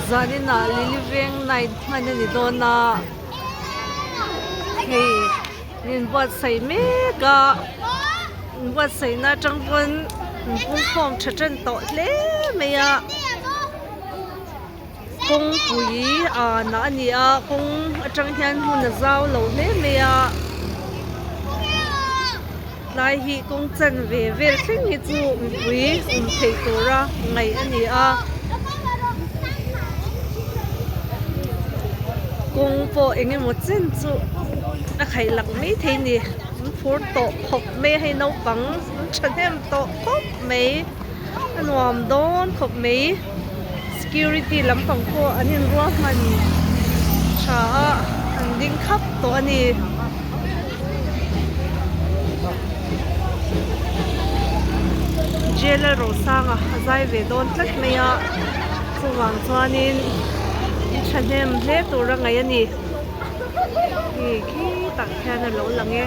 Zaninah Lily Veng night hman a ni dawn a, hei min buatsaih mek a, in buatsaihna atang pawn in pumkhawm tha tan tawh hle mai a. Kawngpui an a ni a kawng atang hian hmun a zau lo hle mai a tlai hi kawng chanve vel thleng hi chu mipui awm theih tura ngaih a ni a kawng pawh eng emaw chen chu a khaih lak mai thei a ni an phur tawh khawp mai a hei naupang an thahnem tawh khawp mai a nuam dawn khawp mai. Security lampang pawh an inruahman tha a an ding khap tawh a ni. Jail Rosanga a zai ve dawn tlat mai a chuvang chuanin thahnem hle tur a ngaih a ni. Hei khi tak hian a lo lang e.